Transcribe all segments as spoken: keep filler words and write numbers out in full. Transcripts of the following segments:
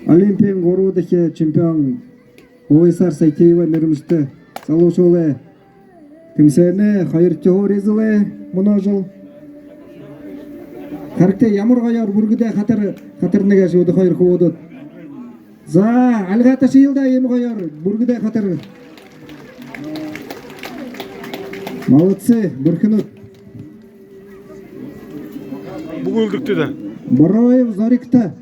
Олимпиин гурбадахи чемпион Увайсар Сайтиевай нэрэмжэтэ залуушуулай тэмсээнэй хоёрдохи һуури эзэлээ мүнөө жэл. Харагты, ямар гоёор бүргэдэй хатар хатарна гээшэб даа хоёр хүбүүд. За, альгаа ташаял даа, иимэ гоёор бүргэдэй хатар. Молодцы, бэрхэнүүд. Бү үлдэгты даа. Бороев Зоригто.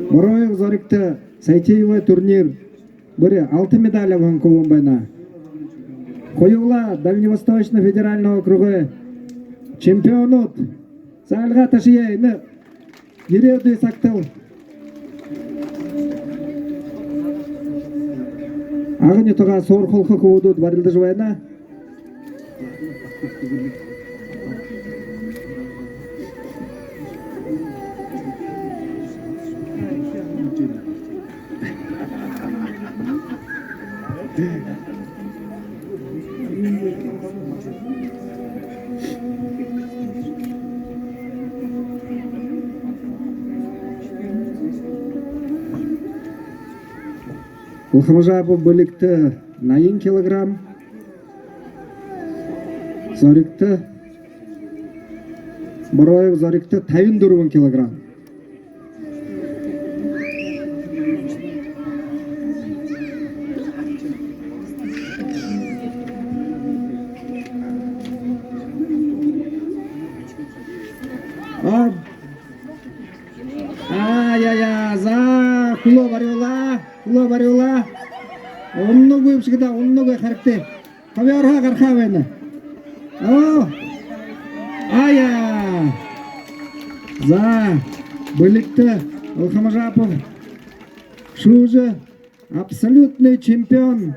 Бороев Зоригто Сайтиевай турнир бүри алтан медаль абаһан хүбүүн байна. Хоюулаа Дальневосточный федеральный округой чемпионууд. За, альгаа ташая, энэ ерээдүй сагтал Агын нютагаа суурхуулха хүбүүдүүд барилдажа байна. Улхамажапов Бэлигтэ наян килограмм. Зоригто, Бороев Зоригто табин дүрбэн килограмм. А, а, я, я, за, хүлөө барюулаа, хүлөө барюулаа. Унанагүйб шэг даа, унанагүйб, харагты. Хабяарһаа гарахаа байна. Оо. Ая. За, Бэлигтэ Улхамажапов шүүжэ абсолютный чемпион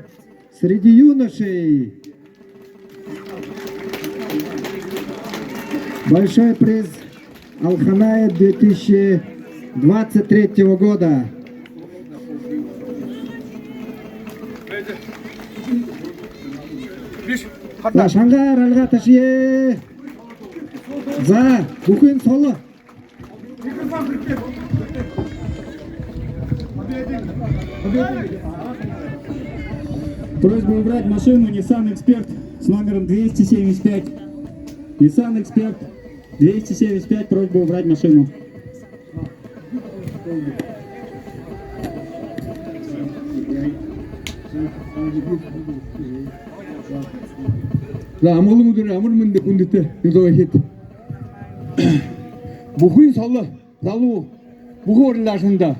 среди юношей. Большой приз Алханай две тысячи двадцать третьего года. За, шангаар альгаа ташая. За, бүхын соло. Просьба убрать машину Nissan Xpert с номером двести семьдесят пять. Nissan Xpert двести семьдесят пять, просьба убрать машину. За, амгалан үдэр, амар мэндэ, хүндэтэ нютагайхид. Бүхын соло залуу, бүхы урилдаашанда,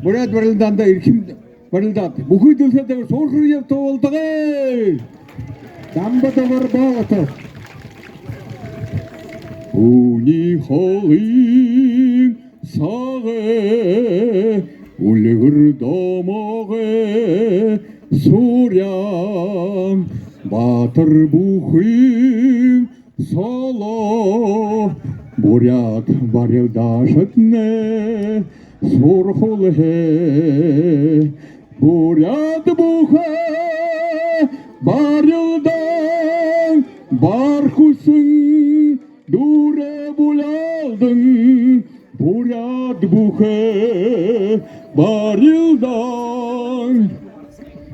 буряад барилдаанда эрхим барилдаад, бүхы дэлхэй дээрэ суурхаһан ябадалта болтогой. Дамба Добор Болотов. Үни холын сагай үльгэр домогой Суряан баатар бүхын соло буряад барилдаашаднай суурхуулһан. Буряад бүхэ барилдаан, бар хүсэн дүүрээ булялдан, буряад бүхэ барилдаан,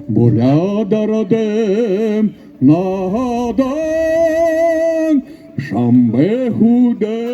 буряад арадай наһадан, Шамбай хүүдэ